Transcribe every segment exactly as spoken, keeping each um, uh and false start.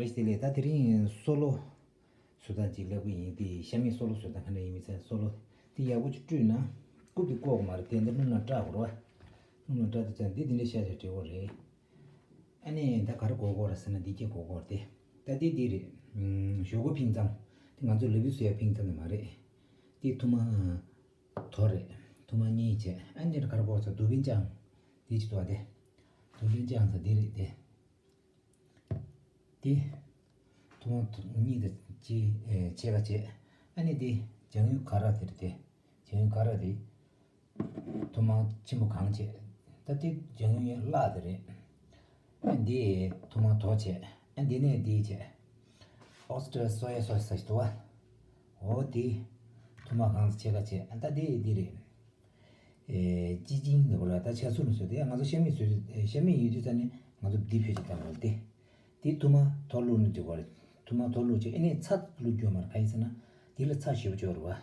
རེད། དེ་ལས་ད་དེ་རིང་སོ་ལོ་བཟོ་སྟངས་ཅིག་ལབ་གི་ཡིན། དེ་ཤ་མེད་སོ་ལོ་བཟོ་སྟངས་ག་འདྲ་ཡིན་མིན་ཚོ། སོ་ལོ་དེ་ཡག་པོ་ཅིག་བཀྲུས་ན་རྐུབ་དེ་བཀོག་མ་རེད། དེ་འདི་སྣུམ་ནང་བཀྲ་དགོས་རེད་བ། སྣུམ་ནང་བཀྲ་དུས་ཙང་འདི་འདི་འདྲ་ཤ་ཤ་བྲི་དགོས་རེད། ཨ་ནི་ད་ག་རེ་དགོས་དགོས་རེད་ཟེར་ན་འདི་གྱད་དགོས་དགོས་རེད་དེ། ད་འདི་འདི་རེད། ཨམ། ཞོག་ཁོག་ཕིང་ཙམ། དེ་ང་ཚོ་ལ་ཕུག་བཟོ་ཡ་ཕིང་ཙམ་དེ་མ་རེད། དེ་ཐུར་མ་དོ་རེད། ཐུར་མ་གཉིས་བྱས། ཨ་ནི་ག་རེ་དགོས་ཟེར་དུ་བིན་ཅང་། དེ་ཅིག་དོ་དེ། དུ་བིན་ཅང་ཟེར་དེ་རེད་དེ། དེ་ཐུར་མ་གཉིས་དང་གཅིག་ཕྱེད་ཀ་བྱས། ཨ་ནི་དེ་ལྗང་གུ་ཁ་ར་དེ་རེད་དེ། ལྗང་གུ་ཁ་ར་དེ་ཐུར་མ་ཆེན་པོ་གང་བྱས། ད་དེ་ལྗང་གུ་ཡན་ལག་དེ་རེད། ཨ་འདི་ཐུར་མ་དོ་བྱས། ཨ་འདི་ནས་འདི་བྱས། ཨོ་སི་ཊར་སོ་ཡ་སོ་སི་ཟེར་གྱི་འདུག་བ། འོ་དེ་ཐུར་མ་གང་ཕྱེད་ཀ་བྱས། ཨ་ད་དེ་འདི་རེད། ཨེ། ཅི་ཅིང་ནི་བོ་ལ་ད་ཆ་ཚུར་ནི་བཟོས་ཏེ་ང་ཚོ་ཤ་མེད་བཟོས། ཤ་མེད་ཡོད་དུས་ཙ་ནས་ང་ཚོ་འདི་བེད་སྤྱོད་བཏང་དགོས་ཏེ། དེ་ཐུར་མ་དོ་བླུགས་ནི་འགྲིག་པ་རེད། ཐུར་མ་དོ་བླུགས་བྱས་ཨ་ནི་ཚྭ་བླུགས་རྒྱུ་མ་རེད། ག་ཡིན་ཟེར་ན་དེ་ལ་ཚྭ་ཞེ་པོ་ཅིག་ཡོད་རེད་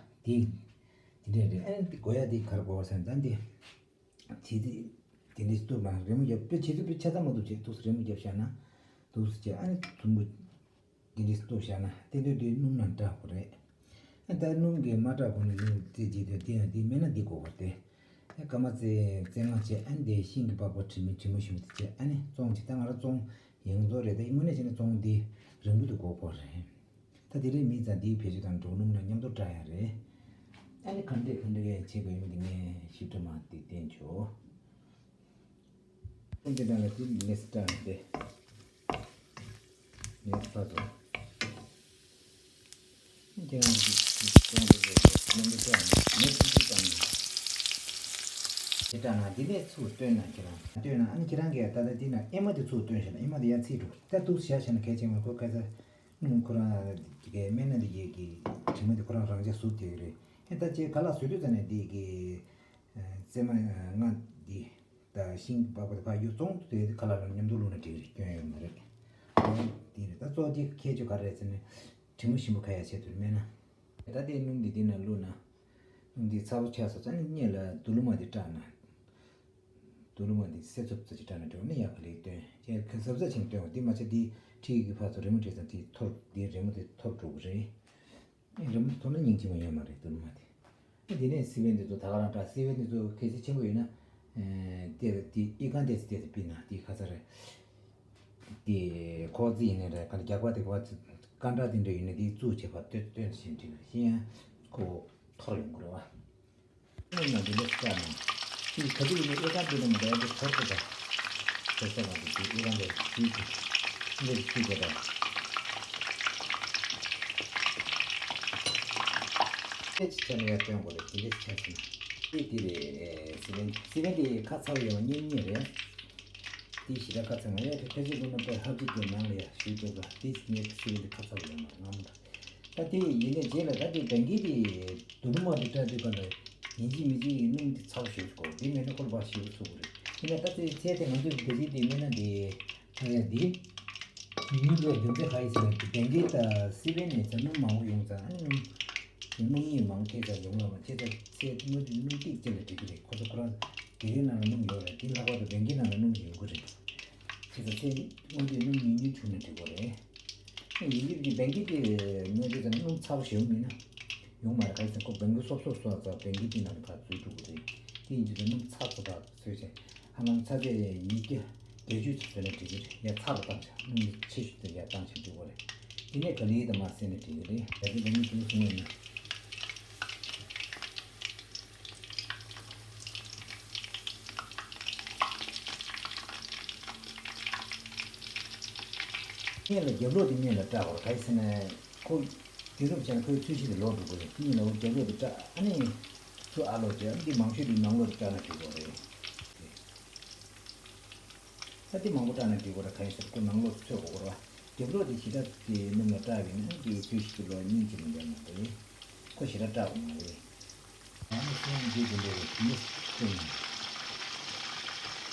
བ། དེ་དེ་འདྲས་རེད། ཨ་ནི་དེ་དགོས་ཡ་དེ་ག་རེ་དགོས་པ་ཟེར་ན་ད་འདི་བྱས་ཏེ་དེ་འདྲས་གཏུབ་ན་རི་མོ་རྒྱབ་དཔེ་བྱས་ཏེ་དཔེ་ཆ་ཚང་མ་གཏུབ་བྱས་འདུག་སེ་རི་མོ་རྒྱབ་བཞག་ན་འདུག་སེ་བྱས། ཨ་ནི་དུམ་བུ་འདི་འདྲས་གཏུབ་བཞག་ན་དེ་འདྲས་དེ་སྣུམ་ནང་བཀྲ་དགོས་རེད། ཨ་ད་སྣུམ་གྱིས་མ་བཀྲ་གོང་ནས་སྣུམ་རྩེ་བྱེད་དུས་འདི་ཡང་འདི་མེད་ན་འདི་དགོས་པ་རེད། ཨ་སྐར་མ་རྩེ་རྩེ་ལྔ་བྱས། ཨ་འདི་ཤིང་གི་པགས་པ་དྲི་མ་དྲི་མ་ཞིམ་པོ་དེ་བྱས། ཨ་ནི་བཙོང་བྱས། ད་ང་རང་བཙོང་ཡང་བཙོང་རེད། ད་དངོས་གནས་བྱས་ན་བཙོང་འདི་རིང་པོ་དུ་དགོས་པ་རེད། ད་དེ་རིང་མིན་ཙང་འདིའི་བེད་སྤྱོད་དང་འགྲོ་སྣུམ་ལ་མཉམ་དུ་བཀྲ་ཡ་རེད། ཨ་ནི་ག་འདྲས་ག་འདྲས་བྱེད་དགོས་ཡོད་མེད་དེ་ངས་ཞིབ་ཕྲ་མ་དེ་བསྟན་ཆོག་ཁོང་དེ་དག་ལ་དེ་ནས་སི་ཀྲ་ནས་དེ་ནས་ཕ་ཚོ་ཁྱེད་རང་གིས་གཏོང་དགོས་པའི་རྣམ་པ་ཀྲ་ནས་ནས་ཐུགས་རྗེ་བཏང་ནས་དེ་ཀྲ་ན་དེ་ནས་ཚུར་བཏོན་ན། ཁྱེད་རང་བཏོན་ན་ཨ་ནི་ཁྱེད་རང་གིས་ད་ལྟ་དེ་ན་ཨེ་མ་དེ་ཚུར་བཏོན་བྱས་ན་ཨེ་མ་དེ་ཡར་ཚིག་འགྲོ། ད་འདུག་སེ་བཞག་བྱས་ན་གལ་ཆེན་པོ་ཁོ་ཁ་ཚ། ཨུམ། ཁོ་རང་གི་སྨན་སྣ་འདི་གི་གི་དྲི་མ་འདི་ཁོ་རང་རང་འཇགས་ཟུག་བསྡད་ཀྱི་རེད། ཨེ་ད་ཅིག་ཁ་ལག་བཟོ་དུས་ཙ་ནས་འདི་གི་ཨ་རྩེ་མ་ལྔ་འདི་དང་ཤིང་པགས་པ་དེ་ཕར་གཡུག་བཙོང་དུས་ཁ་ལག་ལ་མཉམ་དུ་བླུགས་ན་འགྲིག་རེད། སྐྱོན་ཡོད་མ་རེད། འོ་འདི་རེད། ད་གཙོ་བོ་འདི་ཁྱད་ཆོས་ག་རེ་རེད་ཟེར་ན་དྲི་མ་ཞིམ་པོ་ཁ་ཡ་ཆེད་དུ་སྨན་སྣ། ད་དེ་སྣུམ་འདི་འདི་ནང་བླུགས་ན། སྣུམ་འདི་ཚ་པོ་ཆགས་སོང་ཙ་ནས་སྔོན་ལ་དུ་ལུ་མ་འདི་བཀྲ་ན། དུ་ལུ་མ་འདི་སེ་ཚབ་ཚ་ཅིག་བཀྲ་ན་འགྲོ་ནི་ཡག་ག་ལེགས་སྟོན། ཁྱེད་ག་ཚབ་ཚ་ཆེན་སྟོན་བ་འདི་མ་ཆ་འདི་ཁྲིད་ཀྱི་ཕར་ཚུར་རི་མོ་བྲིས་ཙང་འདི་འཐོར། འདི་རི་མོ་འདི་འཐོར་འགྲོ་གི་རེད། རི་མོ་འཐོར་ན་སྙིང་རྗེ་མོ་ཡོད་མ་རེད། དུ་ལུ་མ་འདི། འདི་ནས་སི་པན་འདི་ཚོ་ད་ག་རང་བཀྲ། སི་པན་འདི་ཚོ་གལ་སྲིད་ཆེན་པོ་ཡོད་ན། ཨེ་དེ་དེ་ཨི་ཁང་དེ་ཚོ་དེ་ཚོ་པི་ན་དེ་ཁ་ཚ་རེད། དེ་ཁོག་རྩི་ཡིན་ནའི་རེད། ག་རྒྱག་པ་དེ་ག་ཀན་ཊ་དེ་འདྲ་ཡིན་ན་དེ་བཙུགས་བྱས་ཕར་སྟོད་སྟོད་བཞིན་བྲིས་པ་ཤེས་ཡང་ཁོ་འཐོར་ཡོང་གི་རེད་བ། སྔོན་ན་འདི་འདྲ་བཀྲ་ན། དེ་ག་དུས་ཡིན་ན་ཨེ་ཁང་དེ་འདྲ་མི་འདྲ་དེ་འཐོར་ཐུབ་པ། ཁོ་ས་མ་དེ་དེ་ཨེ་ཁང་དེ་དེ་དེ་འདྲ་བྲིས་པ་རེད། དེ་ཅི་བྱས་ན་ཡར་སྟོན་དགོས་རེད། དེ་འདྲ་ཅི་བྱས་ཟིན། དེ་དེ་རེད། སི་པན་སི་པན་དེ་ཁ་ཚ་བ་ཡོད་མ་གཉེར་གཉེར་རེད། དེ་ཞེ་དྲག་ཁ་ཚ་མ་ཡོད་དེ་ཕལ་ཆེར་ལོ་ན་པའི་ཧབ་ཅིག་གི་ནང་ལ་ཡ་ཞུ་དགོས་པ་དེ་ངས་སི་པན་དེ་ཁ་ཚ་བ་ཡོད་མ་རེད། སྔ་མོ་ད་དེ་ཡིན་ནས་རྗེས་ལ་ད་དེ་བན་གི་དེ་དུ་རུ་མ་དེ་བཀྲ་དུས་ག་ལ་ཡིན་གཅིག་མིན་གཅིག་གི་སྣུམ་དེ་ཚ་བ་ཞེ་པོ་དགོས། དེ་མེད་ན་ཁོ་ལ་བ་ཞེ་པོ་ཚུགས་དགོས་རེད། ཡིན་ན་ད་དེ་ཚེ་དེ་ང་ཚོས་དེ་གཅིག་དེ་མེད་ན་དེ། ཨ་ཡ་འདི། ཉུང་ཉུང་འགྲོ་རྒྱུ་མཚན་ག་ཡིན་ཟེར་ན་བན་གི་དང་སི་པན་ནས་ཚ་སྣུམ་མང་པོ་ཡོང་ཙང་ཨ་ནི། སྣུམ་གཉིས་མང་ཁྱེད་ཚ་ཡོང་ལ་མ་ཁྱེད་ཚ་ཚེ་དངོས་དུ་སྣུམ་ཏིག་ཅན་ལ་འགྲིག་གི་རེད། ཁོ་ཚོ་ཁོ་རང་དགེ་རྒན་ནང་ལ་སྣུམ་ཡོད་རེད། དེ་ལྷག་པར་དུ་བན་གི་ནང་ལ་སྣུམ་ཡོང་གི་རེད། ཁྱེད་ཚ་ཚེ་དངོས་དུ་སྣུམ་ཉུང་ཉུང་བྱུང་ན་འགྲིག་གི་རེད། ཡིན་གྱི་བན་གི་དེ་སྔོན་དུས་ཙམ་སྣུམ་ཚ་པོ་ཞེ་པོ་མིན་ན་ཡོང་མ་རེད། ག་རེ་ཟེར་ན་ཁོ་བན་གི་སོབ་སོབ་སོང་ཙང་བན་གི་དེ་ནང་ལ་ཕར་འཛུལ་འགྲོ་གི་རེད། དེ་ཡིན་དུས་སྣུམ་ཚ་ཚ་ཐག་བཟོས་བྱས་ཧ་ལམ་ཚ་ཚད་ཉིས་བརྒྱ་བརྒྱད་ཅུ་ཙམ་བཟོས་ན་འགྲིག་གི་རེད། ཡ་ཚ་རུ་བཏང་བྱ། སྣུམ་ཆེ་ཤོས་དེ་ཡར་བཏང་བྱ་འགྲིག་གི་རེད། དེ་ནས་ག་ལེ་དང་མ་བསྲེས་ན་འགྲིག་གི་རེད། ཡ་དེ་བན་གི་དེ་སོང་བས་ན། སྔོན་ལ་རྒྱབ་ལོགས་དེ་སྔོན་ལ་བཀྲ་བར་ག་ཡི་ཟེར་ན་ཁོ་དུས་རབས་ཅན་ཁོའི་ཚོས་གཞི་དེ་ལོག་འགྲོ་དགོས་རེད། སྔོན་ལ་འོ་རྒྱབ་ལོགས་དེ་བཀྲ་ཨ་ནི་ཚུར་ཨ་ལོག་རྒྱབ་འདི་མང་ཤོས་དེ་ནང་ལོགས་དེ་བཀྲ་ན་འགྲིག་གོ་རེད། ད་དེ་མང་པོ་བཀྲ་ན་འགྲིག་གོ་རེད། ག་ཡི་ཟེར་ཁོ་ནང་ལོགས་དེ་ཚོས་དགོས་གོ་རེད་བ། རྒྱབ་ལོགས་དེ་ཞེ་དྲག་དེ་སྣུམ་ལ་བཀྲ་བས་ན་དེ་ཚོས་གཞི་དེ་ལོག་སྙིང་རྗེ་མི་འདོན་མ་རེད། ཁོ་ཞེ་དྲག་བཀྲ་བ་མ་རེད། ཨ་ནི་སེམས་འདི་འདི་འདྲ་རེད། མི་སྐྱོན།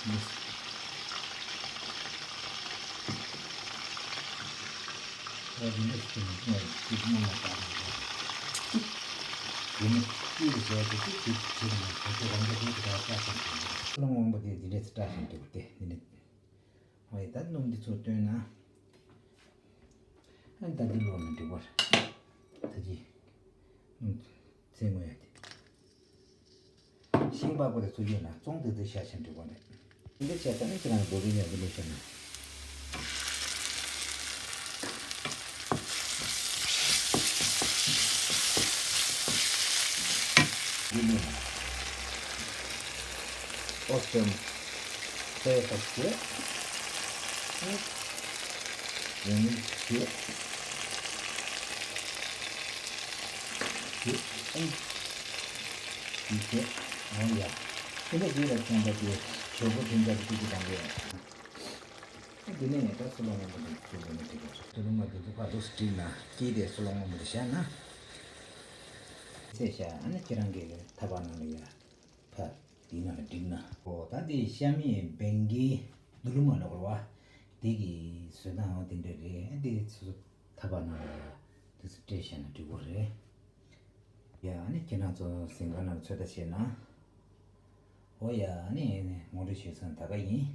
མི། ཨ་ནི་མི་སྐྱོན་ནས་ཅིག་སྣང་བ་ལྟར་རེད། དེ་ནི་ཅི་རེད་ཟེར་དུས་ཅིག་ཅིག་ཅིག་ནས་ཁོ་ཚོ་རང་གི་དེ་དེ་ལྟར་བཀྲ་བཞིན་དུ། ཀློང་དབང་པོ་དེ་འདི་འདྲས་སུ་བཀྲ་བཞིན་འདུག་སྟེ་འདི་ནི། ཨ་ཡི་ད་སྣུམ་འདི་ཚུར་བཏོན་ན། ད་འདི་ལོག་ན་འགྲིག་པ་རེད། ད་ཅི། ཚེ་ངོ་ཡ་དེ། ཤིང་པགས་པ་དེ་ཚུར་ཡོད་ན་བཙོང་དེ་དེ་ཤ་ཞིམ་འགྲིག་པ་རེད། འདི་བྱས་ཙང་ནི་ཁྱེད་རང་བོད་པའི་ཡ་གི་ལོ་ཤ་ན། འདི་ནི་ཨོ་སི་ཀྲམ་ཏོ་ཡ་ཏོག་ཅེ། ཡང་ནི་ཅེ། ཅེ། ཨེ། ཅེ། ཨོ་ཡ། ཁྱེད་ལ་ཅེ་ལ་ཅང་པ་ཅེ་ཞོགས་པ་ཁྱིམ་ཚང་གི་ཅིག་གི་དང་པོ་ཡ། འདི་ནས་ད་སོ་ལོ་སྔོན་པོ་དེ་ཚོ་ལོ་ནས་དེ་ག་ཚོ་ལོ་མ་དེ་ཚོ་ཁ་དོག་སྤྲིག་ན་སྐྱིད་དེ་སོ་ལོ་སྔོན་པོ་དེ་བཞག་ན། ཚེ་ཤ་ཨ་ནི་ཁྱེད་རང་གི་ཐ་བ་ནང་ལ་ཡ་ཕ་དེའི་ནང་ལ་བསྒྲིགས་ན། ཨོ་ད་དེ་ཤ་མི་བེང་གི་དུ་ལུ་མ་ནོག་ར་བ། དེ་གི་བཟོས་སྟངས་འོ་དེ་འདྲ་རེད། ཨ་དེ་ཚོ་ཐ་བ་ནང་ལ་ཡ་དེ་ཚོ་སྤྲད་བཞག་ན་འགྲིག་གོ་རེད། ཡ་ཨ་ནི་ཁྱེད་རང་ཚོ་གཟིམ་ཁང་ནང་ཚོད་ལྟ་བྱས་ན། ཨོ་ཡ་ཨ་ནི་ངོ་སྤྲོད་ཞུས་ཚར་ད་ག་ཡིན།